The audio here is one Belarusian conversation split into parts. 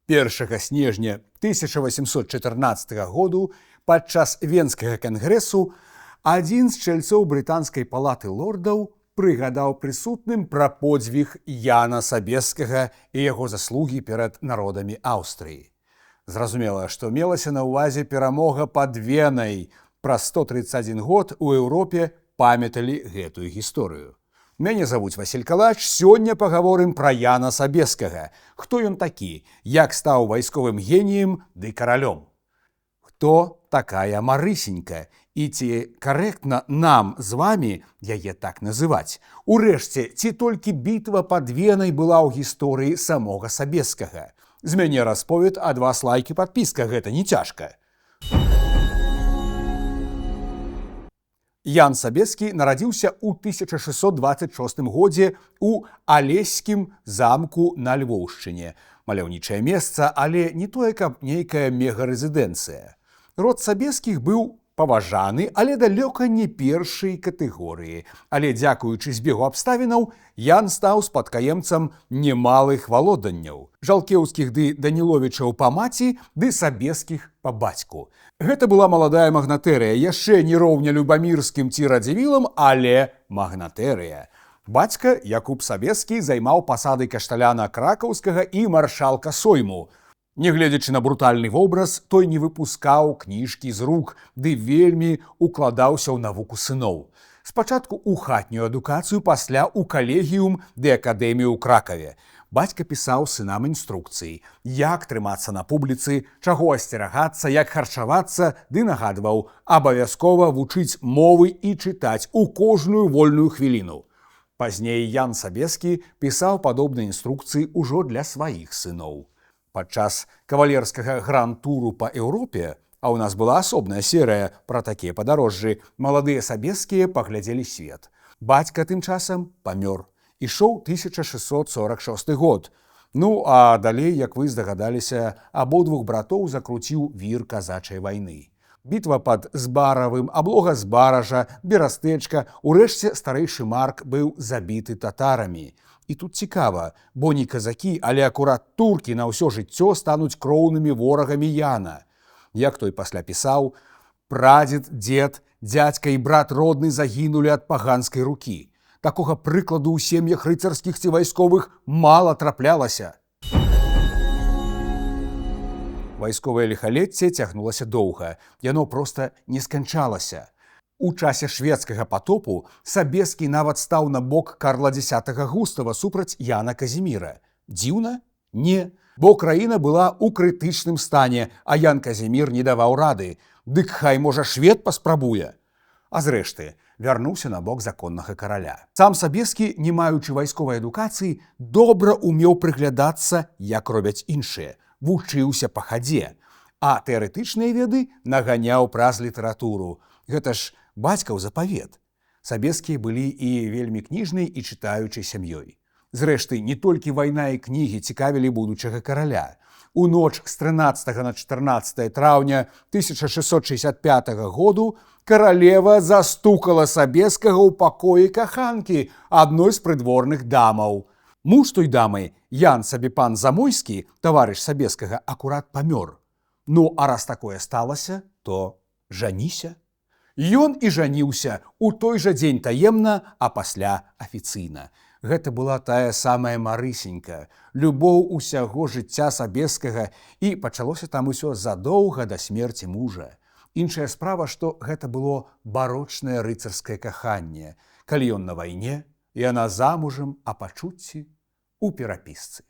1 снежня 1814 году падчас Венскага кангрэсу адзін з чальцоў брытанскай палаты лордаў прыгадаў прысутным пра подзвіг Яна Сабескага і яго заслугі перад народамі Аўстрыі. Зразумела, што мелася на ўвазе перамога пад Венай. Праз 131 год у Еўропе памяталі гэтую гісторыю. Мяне завуць Васіль Калач, сёння пагаворым пра Яна Сабескага. Хто ён такі, як стаў вайсковым геніем ды каралём? Хто такая Марысенька і ці карэктна нам з вамі яе так называць? Урэшце, ці толькі бітва пад Венай была ў гісторыі самога Сабескага? З мяне расповед, ад вас лайк і падпіска, гэта не цяжка. Ян Сабескі нарадзіўся ў 1626 годзе у Алеськім замку на Львоўшчыне. Маляўнічае месца, але не тое, каб нейкая мегарэзідэнцыя. Род Сабескіх быў паважаны, але далёка не першай катэгорыі. Але дзякуючы збегу абставінаў, Ян стаў спадкаемцам немалых валоданняў. Жалкеўскіх ды Даніловічаў па маці, ды Сабескіх па бацьку. Гэта была маладая магнатэрыя, яшчэ не роўня Любамірскім ці Радзівілам, але магнатэрыя. Бацька Якуб Сабескі займаў пасады кашталяна кракаўскага і маршалка сойму. Нягледзячы на брутальны вобраз, той не выпускаў кніжкі з рук, ды вельмі укладаўся ў навуку сыноў. Спачатку ў хатнюю адукацыю, пасля ў калегіум ды акадэмію ў Кракаве. Бацька пісаў сынам інструкцыі, як трымацца на публіцы, чаго асцерагацца, як харчавацца, ды нагадваў: абавязкова вучыць мовы і чытаць у кожную вольную хвіліну. Пазней Ян Сабескі пісаў падобныя інструкцыі ўжо для сваіх сыноў. Падчас кавалерскага гран-туру па Еўропе, а ў нас была асобная серыя пра такія падарожжы, маладыя Сабескія паглядзелі свет. Бацька тым часам памёр. Ішоў 1646 год. Ну, а далей, як вы здагадаліся, абодвух братоў закруціў вір казачай вайны. Бітва пад Збаравым, аблога Збаража, Берастэчка, урэшце старэйшы Марк быў забіты татарамі. І тут цікава, бо не казакі, але акурат туркі на ўсё жыццё стануць кроўнымі ворагамі Яна. Як той пасля пісаў, прадзед, дзед, дзядзька і брат родны загінулі ад паганскай рукі. Такога прыкладу ў сем'ях рыцарскіх ці вайсковых мала траплялася. Вайсковае ліхалецце цягнулася доўга, яно проста не сканчалася. У часе шведскага патопу Сабескі нават стаў на бок Карла X Густава супраць Яна Казіміра. Дзіўна? Не, бо краіна была ў крытычным стане, а Ян Казімір не даваў рады. Дык хай, можа, швед паспрабуе. А зрэшты, вярнуўся на бок законнага караля. Сам Сабескі, не маючы вайсковай адукацыі, добра умеў прыглядацца, як робяць іншыя, вучыўся па хадзе, а тэарэтычныя веды наганяў праз літаратуру. Гэта ж бацькаў запавет. Сабескія былі і вельмі кніжнай і чытаючай сям'ёй. Зрэшты, не толькі вайна і кнігі цікавілі будучага караля. У ноч з 13 на 14 траўня 1665 году каралева застукала Сабескага ў пакоі каханкі, адной з прыдворных дамаў. Муж той дамы, Ян Сабепан Замойскі, таварыш Сабескага, акурат памёр. Ну, а раз такое сталася, то жаніся. Ён і жаніўся у той жа дзень таемна, а пасля афіцыйна. Гэта была тая самая Марысенька, любоў усяго жыцця Сабескага, і пачалося там усё задоўга да смерці мужа. Іншая справа, што гэта было барочнае рыцарскае каханне. Калі ён на вайне, яна замужам, а пачуцці у перапісцы.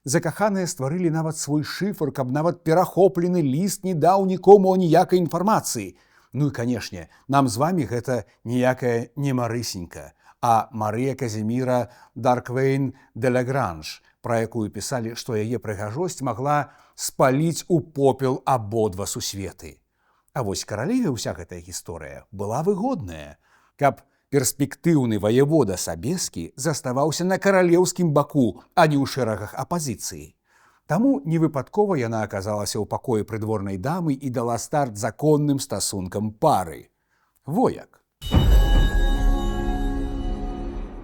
Закаханыя стварылі нават свой шыфр, каб нават перахоплены ліст не даў нікому аніякай інфармацыі. Ну і, канешне, нам з вамі гэта ніякая не Марысенька, а Марыя Казіміра Дарквейн де Лагранж, пра якую пісалі, што яе прыгажосць магла спаліць у попел абодва сусветы. А вось каралеве ўся гэтая гісторыя была выгодная, каб перспектыўны ваявода Сабескі заставаўся на каралеўскім баку, а не ў шэрагах апазіцыі. Таму невыпадкова яна аказалася ў пакоі прыдворнай дамы і дала старт законным стасункам пары. Во як.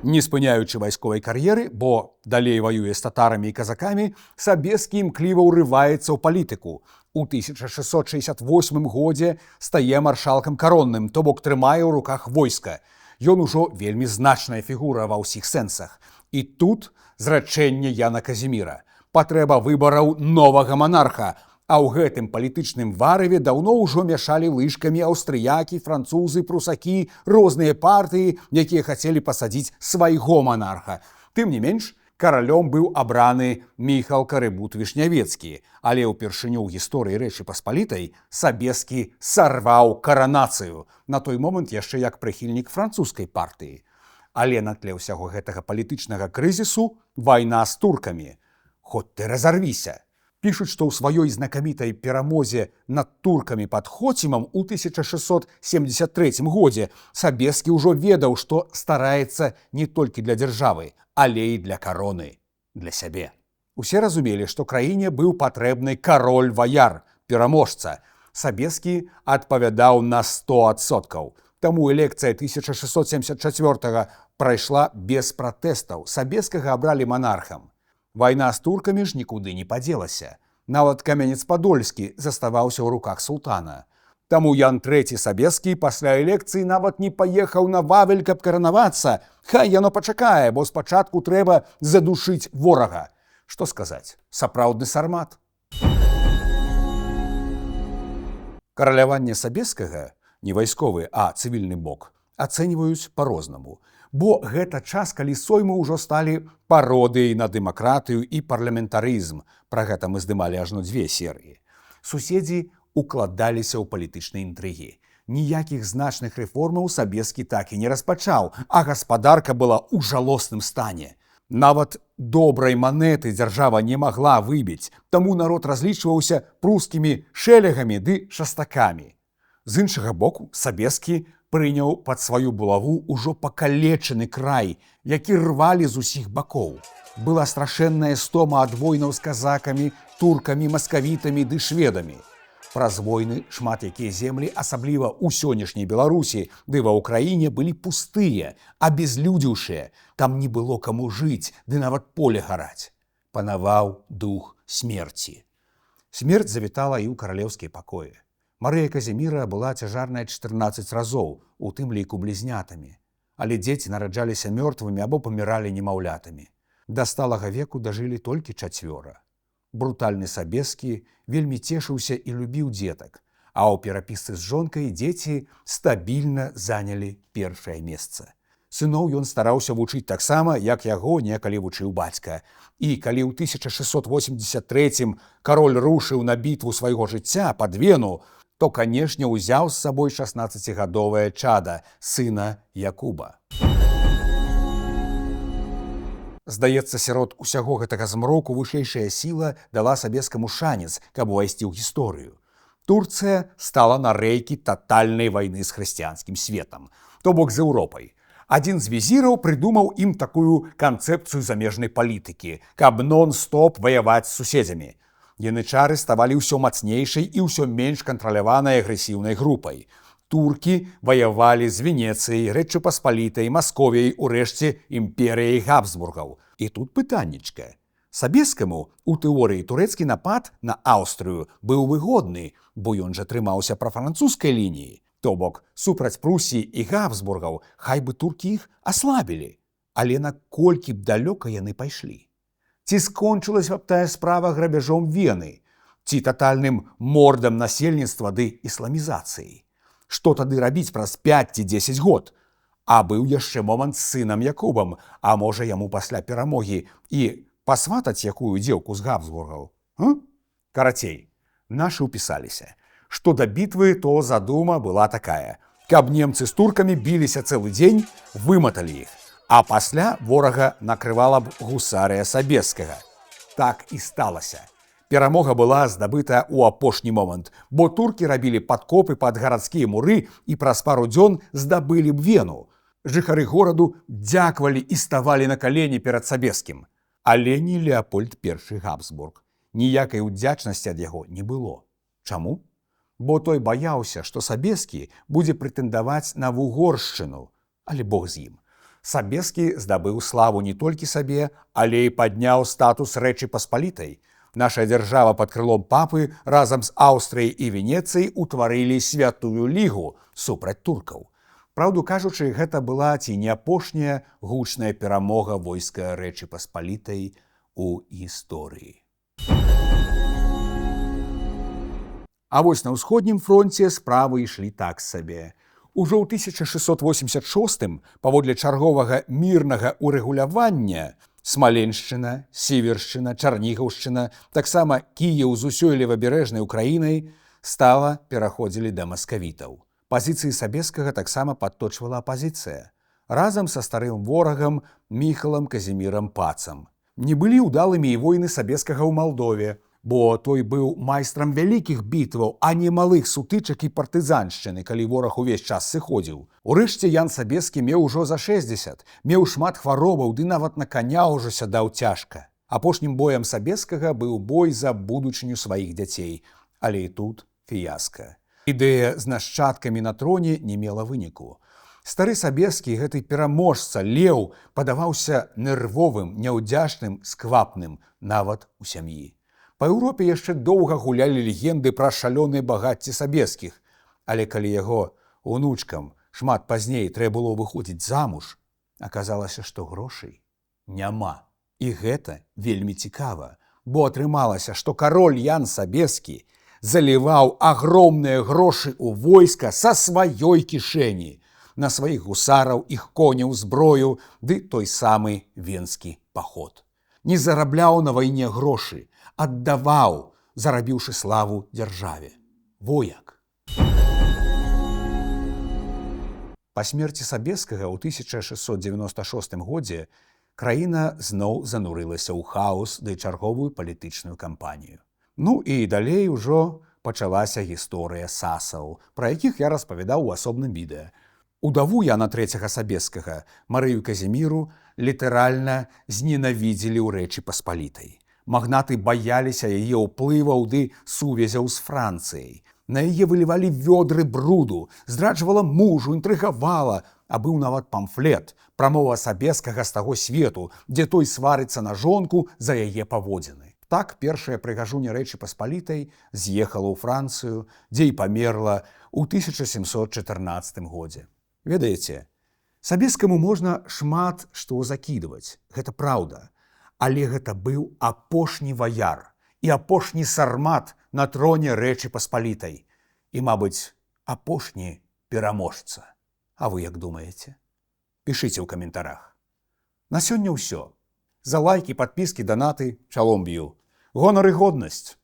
Не спыняючы вайсковай кар'еры, бо далей ваюе з татарамі і казакамі, Сабескі імкліва ўрываецца ў палітыку. У 1668 годзе стае маршалкам каронным, то бок трымае ў руках войска. Ён ужо вельмі значная фігура ва ўсіх сэнсах. І тут зрачэнне Яна Казіміра. Патрэба выбараў новага манарха. А ў гэтым палітычным варыве даўно ўжо мяшалі лыжкамі аўстрыякі, французы, прусакі, розныя партыі, якія хацелі пасадзіць свайго манарха. Тым не менш, каралём быў абраны Міхал Карыбут Вішнявецкі, але ўпершыню ў гісторыі Рэчы Паспалітай Сабескі сарваў каранацыю, на той момант яшчэ як прыхільнік французскай партыі. Але на тле ўсяго гэтага палітычнага крызісу вайна з туркамі. Хоць ты разарвіся. Пішуць, што ў сваёй знакамітай перамозе над туркамі пад Хоцімам у 1673 годзе Сабескі ўжо ведаў, што стараецца не толькі для дзяржавы, але і для кароны, для сябе. Усе разумелі, што краіне быў патрэбны кароль-ваяр, пераможца. Сабескі адпавядаў на 100%. Таму элекцыя 1674 прайшла без пратэстаў. Сабескага абралі манархам. Вайна з туркамі ж нікуды не падзелася. Нават Камянец-Падольскі заставаўся ў руках султана. Таму Ян III Сабескі пасля элекцыі нават не паехаў на Вавель, каб каранавацца. Хай яно пачакае, бо спачатку трэба задушыць ворага. Што сказаць, сапраўдны сармат. Караляванне Сабескага, не вайсковы, а цывільны бок, ацэньваюць па-рознаму. Бо гэта час, калі соймы ўжо сталі пародыяй на дэмакратыю і парламентарызм. Пра гэта мы здымалі ажно дзве серыі. Суседзі укладаліся ў палітычныя інтрыгі. Ніякіх значных рэформаў Сабескі так і не распачаў, а гаспадарка была ў жалосным стане. Нават добрай манеты дзяржава не магла выбіць, таму народ разлічваўся прускімі шэлегамі ды шастакамі. З іншага боку, Сабескі прыняў пад сваю булаву ўжо пакалечаны край, які рвалі з усіх бакоў. Была страшэнная стома ад войнаў з казакамі, туркамі, маскавітамі ды шведамі. Праз войны шмат якія землі, асабліва ў сённяшняй Беларусі ды ва Ўкраіне, былі пустыя, абезлюдзіўшыя. Там не было каму жыць, ды нават поле гараць. Панаваў дух смерці. Смерць завітала і ў каралеўскія пакоі. Марыя Казіміра была цяжарная 14 разоў, у тым ліку блізнятамі. Але дзеці нараджаліся мёртвымі або паміралі немаўлятамі. Да сталага веку дажылі толькі чацвёра. Брутальны Сабескі вельмі цешыўся і любіў дзетак, а ў перапісцы з жонкай дзеці стабільна занялі першае месца. Сыноў ён стараўся вучыць таксама, як яго некалі вучыў бацька. І калі ў 1683 кароль рушыў на бітву свайго жыцця пад Вену, то, канешне, узяў з сабой 16-гадовае чада, сына Якуба. Здаецца, сярод усяго гэтага змроку вышэйшая сіла дала Сабескаму шанец, каб увайсці ў гісторыю. Турцыя стала на рэйкі татальнай вайны з хрысціянскім светам, то бок з Еўропай. Адзін з візіраў прыдумаў ім такую канцэпцыю замежнай палітыкі, каб нон-стоп ваяваць з суседзямі. Янычары ставалі ўсё мацнейшай і ўсё менш кантраляванай агрэсіўнай групай. Туркі ваявалі з Венецыяй, Рэччу Паспалітай, Масковіяй, урэшце імперыяй Габсбургаў. І тут пытаннечка. Сабескаму у тэорыі турэцкі напад на Аўстрыю быў выгодны, бо ён жа трымаўся прафранцузскай лініі. То бок, супраць Прусіі і Габсбургаў хай бы туркі іх аслабілі. Але наколькі б далёка яны пайшлі? Ці скончылася б тая справа грабяжом Вены, ці татальным мордам насельніцтва ды ісламізацыяй? Што тады рабіць праз 5 ці 10 год? А быў яшчэ момант з сынам Якубам, а можа, яму пасля перамогі і пасватаць якую дзеўку з Габсбургаў? Карацей, нашы ўпісаліся. Што да бітвы, то задума была такая. Каб немцы з туркамі біліся цэлы дзень, выматалі іх. А пасля ворага накрывала б гусарыя Сабескага. Так і сталася. Перамога была здабыта ў апошні момант, бо туркі рабілі падкопы пад гарадскія муры і праз пару дзён здабылі б Вену. Жыхары гораду дзякавалі і ставалі на калені перад Сабескім. Але не Леапольд I Габсбург. Ніякай удзячнасці ад яго не было. Чаму? Бо той баяўся, што Сабескі будзе прэтэндаваць на Вугоршчыну, але бог з ім. Сабескі здабыў славу не толькі сабе, але і падняў статус Рэчы Паспалітай. Наша дзяржава пад крылом папы разам з Аўстрыяй і Венецыяй утварылі святую лігу супраць туркаў. Праўду кажучы, гэта была ці не апошняя гучная перамога войска Рэчы Паспалітай у гісторыі. А вось на ўсходнім фронце справы ішлі так сабе. Ужо ў 1686 паводле чарговага мірнага ўрэгулявання Смаленшчына, Сівершчына, Чарнігаўшчына, таксама Кіеў з усёй левабярэжнай Украінай стала пераходзілі да маскавітаў. Пазіцыі Сабескага таксама падточвала апазіцыя разам са старым ворагам Міхалам Казімірам Пацам. Не былі ўдалымі і войны Сабескага ў Малдове, бо той быў майстрам вялікіх бітваў, а не малых сутычак і партызаншчыны, калі вораг увесь час сыходзіў. Урэшце Ян Сабескі меў ужо за 60, меў шмат хваробаў, ды нават на каня ўжо сядаў цяжка. Апошнім боем Сабескага быў бой за будучыню сваіх дзяцей, але і тут фіяска. Ідэя з нашчадкамі на троне не мела выніку. Стары Сабескі, гэты пераможца, леў, падаваўся нервовым, няўдзячным, сквапным нават у сям'і. Па Еўропе яшчэ доўга гулялі легенды пра шалёныя багацці Сабескіх, але калі яго унучкам шмат пазней трэба было выходзіць замуж, аказалася, што грошай няма. І гэта вельмі цікава, бо атрымалася, што кароль Ян Сабескі заліваў агромныя грошы ў войска са сваёй кішэні, на сваіх гусараў, іх коняў, зброю, ды той самы венскі паход. Не зарабляў на вайне грошы, аддаваў, зарабіўшы славу дзяржаве. Во як. Па смерці Сабескага ў 1696 годзе краіна зноў занурылася ў хаос ды чарговую палітычную кампанію. Ну і далей ужо пачалася гісторыя сасаў, пра якіх я распавядаў у асобным відэа. Удаву Яна III Сабескага, Марыю Казіміру, літаральна зненавідзелі ў Рэчы Паспалітай. Магнаты баяліся яе ўплываў ды сувязяў з Францыяй. На яе вылівалі вёдры бруду, здраджвала мужу, інтрыгавала, а быў нават памфлет, прамова Сабескага з таго свету, дзе той сварыцца на жонку за яе паводзіны. Так першая прыгажуня Рэчы Паспалітай з'ехала ў Францыю, дзе і памерла ў 1714 годзе. Ведаеце, Сабескаму можна шмат што закідваць, гэта праўда. Але гэта быў апошні ваяр і апошні сармат на троне Рэчы Паспалітай і, мабыць, апошні пераможца. А вы як думаеце? Пішыце ў каментарах. На сёння ўсё. За лайкі, падпіскі, данаты чалом б'ю. Гонар і годнасць.